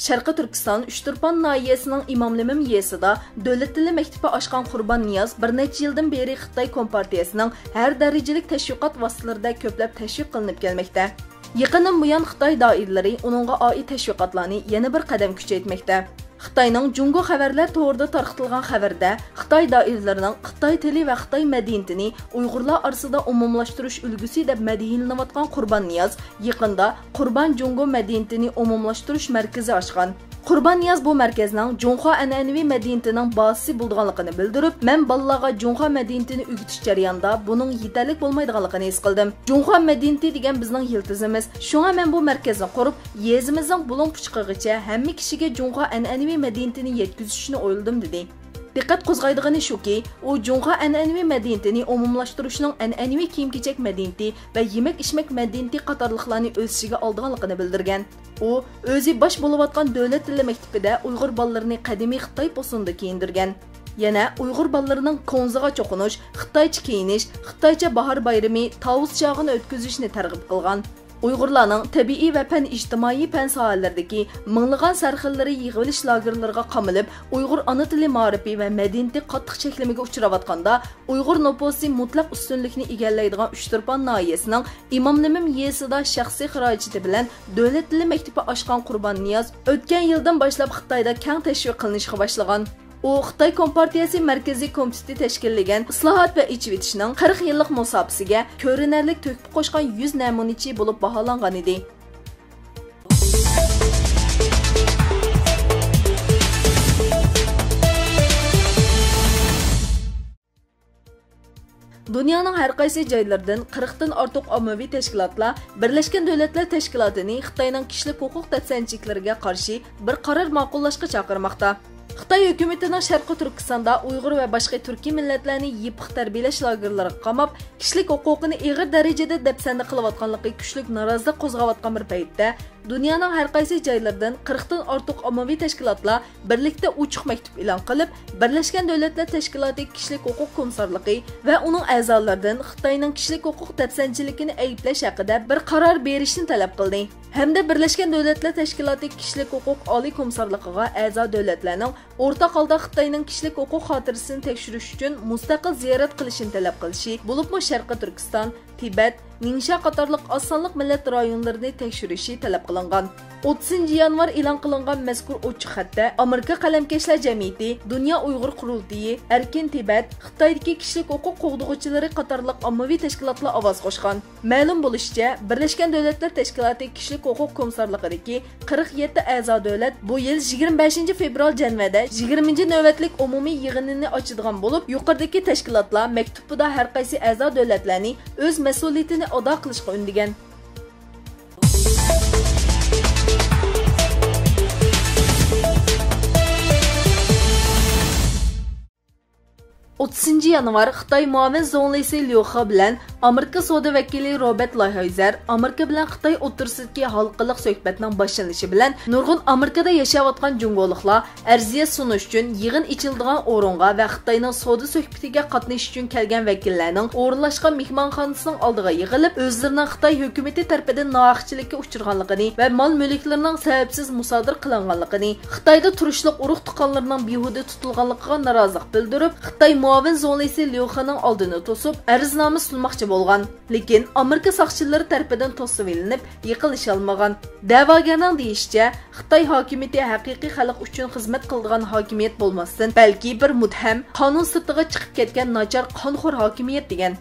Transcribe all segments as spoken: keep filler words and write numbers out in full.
شەرقىي تۈركىستان ئۇچتۇرپان ناھىيەسىنىڭ ئىماملىمىم يېزىسىدا دۆلەت تىلى مەكتىپى ئاچقان قۇربان نىياز بىر نەچچە يىلدىن بېرى خىتاي كومپارتىيەسىنىڭ ھەر دەرىجىلىك تەشۋىقات ۋاسىتىلىرىدە كۆپلەپ تەشۋىق قىلىنىپ كەلمەكتە. يېقىندىن بۇيان خىتاي دائىرىلىرى ئۇنىڭغا ئائىت تەشۋىقاتلارنى يەنە بىر قەدەم كۈچەيتمەكتە. خىتاينىڭ جۇڭگو خەۋەرلەر تورىدا تارقىتىلغان خەۋەردە، خىتاي دائىرىلىرىنىڭ خىتاي تىلى ۋە خىتاي مەدەنىيىتىنى ئۇيغۇرلار ئارىسىدا ئومۇملاشتۇرۇش ئۈلگىسى دەپ مەدھىيەلىنىۋاتقان قۇربان نىياز يېقىندا قۇربان جۇڭگو مەدەنىيىتىنى ئومۇملاشتۇرۇش مەركىزى ئاچقان. قۇربان نىياز بۇ مەركەزنىڭ جۇڭخۇا ئەنئەنىۋى مەدەنىيىتىنىڭ بازىسى بولىدىغانلىقىنى بىلدۈرۈپ، مەن بالىلارغا جۇڭخۇا مەدەنىيىتىنى ئۆگىتىش جەريانىدا بۇنىڭ يېتەرلىك بولمايدىغانلىقىنى ھېس قىلدىم. جۇڭخۇا مەدەنىيىتى دېگەن بىزنىڭ يىلتىزىمىز. شۇڭا مەن بۇ مەركەزنى قۇرۇپ، يېزىمىزنىڭ بۇلۇڭ-پۇچىقىغىچە ھەممە كىشىگە جۇڭخۇا ئەنئەنىۋى مەدەنىيىتىنى يەتكۈزۈشنى ئويلىدىم، دېدى. دىققەت قوزغايدىغىنى شۇكى، ئۇ جۇڭخۇا ئەنئەنىۋى مەدەنىيىتىنى ئومۇملاشتۇرۇشنىڭ ئەنئەنىۋى كىيىم-كېچەك مەدەنىيىتى ۋە يېمەك-ئىچمەك مەدەنىيىتى قاتارلىقلارنى ئۆز ئىچىگە ئالىدىغانلىقىنى بىلدۈرگەن. ئۇ ئۆزى باش بولۇۋاتقان دۆلەت تىلى مەكتىپىدە ئۇيغۇر بالىلىرىنى قەدىمىي خىتاي پوسۇنىدا كىيىندۈرگەن. يەنە ئۇيغۇر بالىلىرىنىڭ كوڭزىغا چوقۇنۇش، خىتايچە كىيىنىش، خىتايچە باھار بايرىمى، تاۋۇز چاغىنى ئۆتكۈزۈشنى تەرغىب قىلغان. ئۇيغۇرلارنىڭ تەبىئىي ۋە پەن ئىجتىمائىي پەن ساھەلىرىدىكى مىڭلىغان سەرخىللىرى يىغىۋېلىش لاگېرلىرىغا قامىلىپ، ئۇيغۇر ئانا تىلى مائارىپى ۋە مەدەنىيىتى قاتتىق چەكلىمىگە ئۇچراۋاتقاندا، ئۇيغۇر نوپۇسى مۇتلەق ئۈستۈنلۈكنى ئىگىلەيدىغان ئۇچتۇرپان ناھىيەسىنىڭ ئىماملىمىم يېزىسىدا شەخسىي خىراجىتى بىلەن دۆلەت تىلى مەكتىپى ئاچقان قۇربان نىياز ئۆتكەن يىلدىن باشلاپ خىتايدا كەڭ تەشۋىق قىلىنىشقا باشلىغان. ئۇ خىتاي كومپارتىيەسى مەركىزىي كومىتېتى تەشكىللىگەن ئىسلاھات ۋە ئېچىۋېتىشنىڭ قىرىق يىللىق مۇساپىسىگە كۆرۈنەرلىك تۆھپە قوشقان يۈز نەمۇنىچى بولۇپ باھالانغان ئىدى. دۇنيانىڭ ھەر قايسى جايلىرىدىن قىرىقتىن ئارتۇق ئاممىۋى تەشكىلاتلار بىرلەشكەن دۆلەتلەر تەشكىلاتىنى خىتاينىڭ كىشىلىك ھوقۇق دەپسەندىچىلىكلىرىگە قارشى بىر قارار ماقۇللاشقا چاقىرماقتا. خىتاي ھۆكۈمىتىنىڭ شەرقىي تۈركىستاندا ئۇيغۇر ۋە باشقا تۈركىي مىللەتلەرنى يېپىق تەربىيەلەش لاگېرلىرىغا قاماپ، كىشىلىك ھوقۇقىنى ئېغىر دەرىجىدە دەپسەندە قىلىۋاتقانلىقى كۈچلۈك نارازىلىق قوزغاۋاتقان بىر پەيتتە، دۇنيانىڭ ھەر قايسى جايلىرىدىن قىرىقتىن ئارتۇق ئاممىۋى تەشكىلاتلار بىرلىكتە ئوچۇق مەكتۇپ ئېلان قىلىپ، بىرلەشكەن دۆلەتلەر تەشكىلاتى كىشىلىك ھوقۇق كومىسسارلىقى ۋە ئۇنىڭ ئەزالىرىدىن خىتاينىڭ كىشىلىك ھوقۇق دەپسەندىچىلىكىنى ئەيىبلەش ھەققىدە بىر قارار بېرىشنى تەلەپ قىلدى. ھەمدە بىرلەشكەن دۆلەتلەر تەشكىلاتى كىشىلىك ھوقۇق ئالىي كومىسسارلىقىغا ئەزا دۆلەتلەرنىڭ ئورتاق ھالدا خىتاينىڭ كىشىلىك ھوقۇق خاتىرىسىنى تەكشۈرۈش ئۈچۈن مۇستەقىل زىيارەت قىلىشىنى تەلەپ قىلىشى، بولۇپمۇ شەرقىي تۈركىستان، تىبەت، نىڭشا قاتارلىق ئاز سانلىق مىللەت رايونلىرىنى تەكشۈرۈشى تەلەپ قىلىنغان. ئوتتۇزىنچى يانۋار ئېلان قىلىنغان مەزكۇر ئوچۇق خەتتە ئامېرىكا قەلەمكەشلەر جەمئىيىتى، دۇنيا ئۇيغۇر قۇرۇلتىيى، ئەركىن تىبەت، خىتايدىكى كىشىلىك ھوقۇق قوغدىغۇچىلىرى قاتارلىق ئاممىۋى تەشكىلاتلار ئاۋاز قوشقان. مەلۇم بولۇشىچە، بىرلەشكەن دۆلەتلەر تەشكىلاتى كىشىلىك ھوقۇق كومىسسارلىقىدىكى قىرىق يەتتە ئەزا دۆلەت بۇ يىل يىگىرمە بەشىنچى فېۋرال جەنۋەدە يىگىرمىنچى نۆۋەتلىك ئومۇمىي يىغىنىنى ئاچىدىغان بولۇپ، يۇقىرىدىكى تەشكىلاتلار مەكتۇبىدا ھەر قايسى ئەزا دۆلەتلەرنى ئۆز مەسئۇلىيىتىنى ئادا قىلىشقا ئۈندىگەن. ئوتتۇزىنچى يانۋار خىتاي مۇئاۋىن زۇڭلىسى ليۇ خې بىلەن ئامېرىكا سودا ۋەكىلى روبېرت لايھايزېر ئامېرىكا بىلەن خىتاي ئوتتۇرىسىدىكى ھالقىلىق سۆھبەتنىڭ باشلىنىشى بىلەن نۇرغۇن ئامېرىكىدا ياشاۋاتقان جۇڭگولۇقلار ئەرزىيەت سۇنۇش ئۈچۈن يىغىن ئېچىلىدىغان ئورۇنغا ۋە خىتاينىڭ سودا سۆھبىتىگە قاتنىشىش ئۈچۈن كەلگەن ۋەكىللەرنىڭ ئورۇنلاشقان مېھمانخانىسىنىڭ ئالدىغا يىغىلىپ، ئۆزلىرىنىڭ خىتاي ھۆكۈمىتى تەرىپىدىن ناھەقچىلىككە ئۇچرىغانلىقىنى ۋە مال-مۈلۈكلىرىنىڭ سەۋەبسىز مۇسادىرە قىلىنغانلىقىنى، خىتايدا تۇرۇشلۇق ئۇرۇق-تۇغقانلىرىنىڭ بىھۇدە تۇتۇلغانلىقىغا نارازىلىق بىلدۈرۈپ، خىتاي مۇئاۋىن زۇڭلىسى ليۇ خېنىڭ ئالدىنى توسۇپ، ئەرزنامە سۇنماقچى بولغان. لېكىن ئامېرىكا ساقچىلىرى تەرىپىدىن توسۇۋېلىنىپ، يېقىنلىشالمىغان. دەۋاگەرنىڭ دېيىشىچە، خىتاي ھاكىمىيىتى ھەقىقىي خەلق ئۈچۈن خىزمەت قىلىدىغان ھاكىمىيەت بولماستىن، بەلكى بىر مۇتتەھەم، قانۇن سىرتىغا چىقىپ كەتكەن ناچار قانخور ھاكىمىيەت، دېگەن.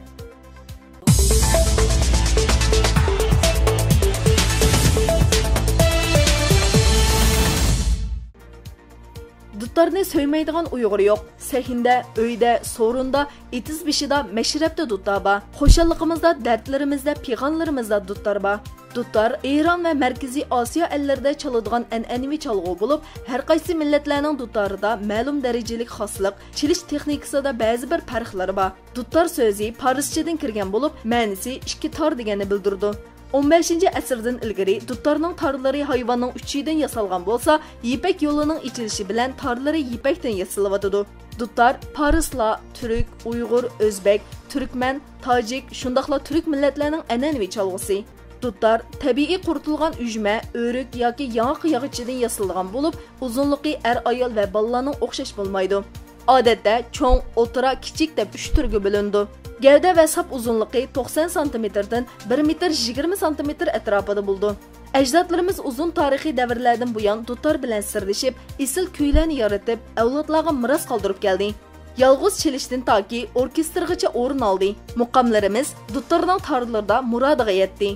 دۇتارنى سۆيمەيدىغان ئۇيغۇر يوق. سەھنىدە، ئۆيدە، سورۇندا، ئېتىز بېشىدا، مەشرەپتە دۇتار بار. خۇشاللىقىمىزدا، دەردلىرىمىزدە، پىغانلىرىمىزدا دۇتار بار. دۇتار ئىران ۋە مەركىزىي ئاسىيا ئەللىرىدە چالىدىغان ئەنئەنىۋى چالغۇ بولۇپ، ھەر قايسى مىللەتلەرنىڭ دۇتارىدا مەلۇم دەرىجىلىك خاسلىق، چېلىش تېخنىكىسىدا بەزى بىر پەرقلىرى بار. دۇتار سۆزى پارسچىدىن كىرگەن بولۇپ، مەنىسى ئىككى تار دېگەننى بىلدۈرىدۇ. ئون بەشىنچى ئەسىردىن ئىلگىرى دۇتارنىڭ تارلىرى ھايۋاننىڭ ئۇچىدىن ياسالغان بولسا، يىپەك يولىنىڭ ئېچىلىشى بىلەن تارلىرى يىپەكتىن ياسىلىۋاتىدۇ. دۇتار پارسلار، تۈرك، ئۇيغۇر، ئۆزبەك، تۈركمەن، تاجىك، شۇنداقلا تۈرك مىللەتلەرنىڭ ئەنئەنىۋى چالغۇسى. دۇتار تەبىئىي قۇرۇتۇلغان ئۈجمە، ئۆرۈك ياكى ياڭاق ياغىچىدىن ياسىلىدىغان بولۇپ، ئۇزۇنلۇقى ئەر-ئايال ۋە بالىلارنىڭ ئوخشاش بولمايدۇ. ئادەتتە چوڭ، ئوتتۇرا، كىچىك دەپ ئۈچ تۈرگە بۆلۈنىدۇ. گەۋدە ۋە ساپ ئۇزۇنلۇقى توقسان سانتىمېتىردىن بىر مېتىر يىگىرمە سانتىمېتىر ئەتراپىدا بولىدۇ. ئەجدادلىرىمىز ئۇزۇن تارىخىي دەۋرلەردىن بۇيان دۇتار بىلەن سىردىشىپ، ئېسىل كۈيلەرنى يارىتىپ، ئەۋلادلارغا مىراس قالدۇرۇپ كەلدى. يالغۇز چېلىشتىن تاكى ئوركېستىرغىچە ئورۇن ئالدى. مۇقاملىرىمىز دۇتارنىڭ تارلىرىدا مۇرادىغا يەتتى.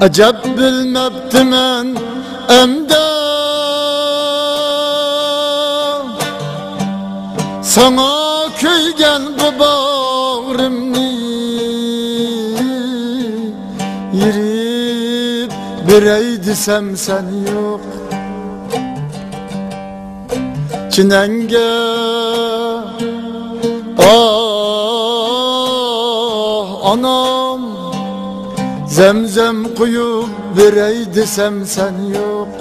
ئەجەب بىلمەپتىمەن ئەمدى ساڭا كۆيگەن بۇ باغرىمنى يېرىپ بېرەي دېسەم سەن يوق. چىنەڭگە ئاھ ئانام، زەمزەم قۇيۇپ بېرەي دېسەم سەن يوق.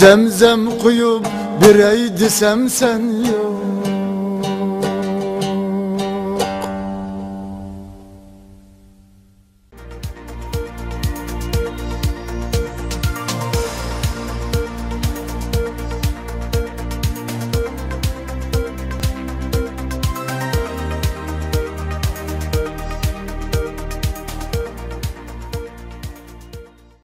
زەمزەم قۇيۇپ بېرەي دېسەم سەن يوق.